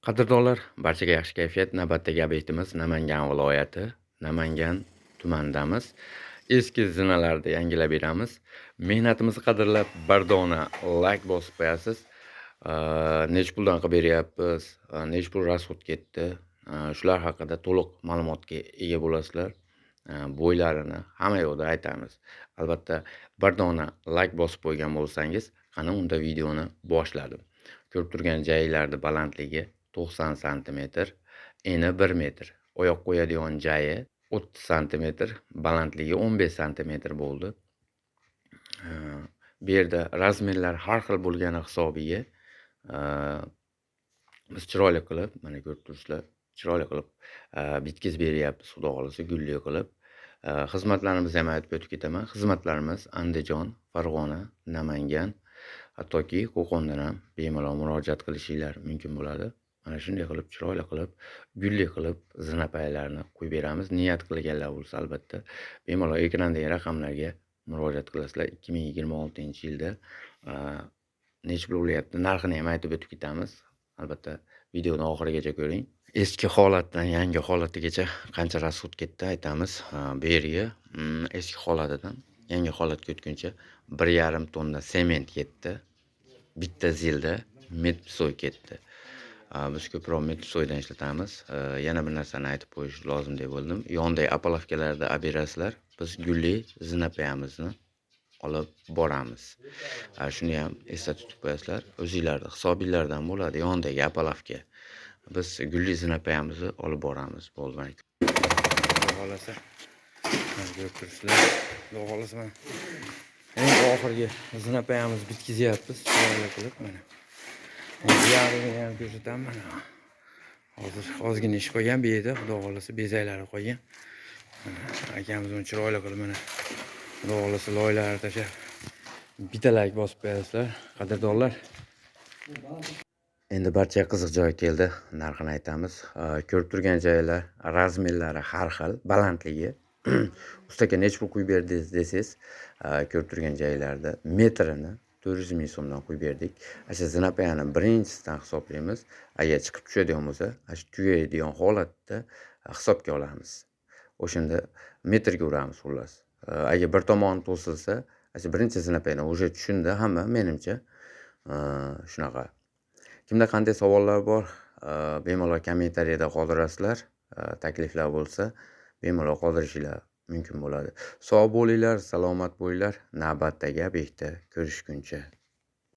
Qadrdonlar, barchaga yaxshi kayfiyat. Navbatdagi obyektimiz Namangan viloyati, Namangan tumanidamiz. Eski zinalarni yangilab beramiz. Mehnatimizni qadrlab bir dona layk bosib qo'yasiz. Necha puldan qilib beryapmiz, necha pul расход ketdi, shular haqida to'liq ma'lumotga ega bo'lasizlar. Bo'ylarini hamma yoqda aytamiz. Albatta, bir dona layk bosib qo'ygan bo'lsangiz, qani unda videoni boshladim. Ko'rib turgan joylarning balandligi 90 santimetr, eni 1 metr. Oyoq qo'yadigan joyi 30 santimetr, balandligi 15 santimetr bo'ldi. Bu yerda razmerlar har xil bo'lgani hisobiga biz chiroyli qilib, mana ko'rib turibsizlar, chiroyli qilib bitkazib beryapmiz, xudo xohlasa, gulli qilib. Xizmatlarimizni ham aytib o'tib ketaman. Xizmatlarimiz Andijon, Farg'ona, Namangan, hattoki Qo'qondan ham bemalol murojaat qilishinglar mumkin bo'ladi. Mana shunday qilib, chiroyli qilib, gulli qilib zinapoyalarni qo'yib beramiz. Niyat qilganlar bo'lsa, albatta, bemalol ekrandagi raqamlarga murojaat qilasizlar. 2026-yilda necha pul bo'lyapti, narxini ham aytib o'tib ketamiz. Albatta, videoni oxirigacha ko'ring. Eski holatdan yangi holatigacha qancha расход ketdi aytamiz. Bu yerga eski holatidan yangi holatga o'tguncha 1,5 tonna sement ketdi. Bitta zilda metsoy ketdi. Biz ko'proq metsoydan ishlatamiz. Yana bir narsani aytib qo'yish lozim deb o'yladim. Yondagi опалубка larda olib berasizlar. Biz gulli zinapoyamizni olib boramiz. Shuni ham esda tutib qo'yasizlar. O'zinglarni hisobinglardan bo'ladi yondagi опалубка. Biz gulli zinapoyamizni olib boramiz. Bo'ldi mana. Xudo xohlasa, mana ko'rib turibsizlar. Xudo xohlasa, mana eng oxirgi zinapoyamizni bitkazyapmiz chiroyli qilib mana. Yarimini ham ko'rsataman mana. Hozir ozgina ish qolgan bu yerda, xudo xohlasa, bezaklari qolgan. Mana akamiz uni chiroyli qilib mana xudo xohlasa loylarni tashlab bitta layk bosib qo'yasizlar, qadrdonlar. Endi barcha qiziq joyi keldi, narxini aytamiz. Ko'rib turgan joylar razmerlari har xil, balandligi. Ustaga necha pul quyib berdingiz desangiz, ko'rib turgan joylarda metrini 400 ming so'mdan quyib berdik. Ana shu zinapoyani birinchisidan hisoblaymiz. Agar chiqib tushadigan bo'lsa, ana shu tugaydigan holatda hisobga olamiz. O'shanda metrga uramiz xullas. Agar bir tomoni to'silsa, ana shu birinchi zinapoyadan уже tushundi hamma menimcha. Shunaqa. Kimda qanday savollar bor, bemalol kommentariyada qoldirasizlar. Takliflar bo'lsa, bemalol qoldirishinglar mumkin bo'ladi. Sog' bo'linglar, salomat bo'linglar. Navbatdagi obyektda ko'rishguncha.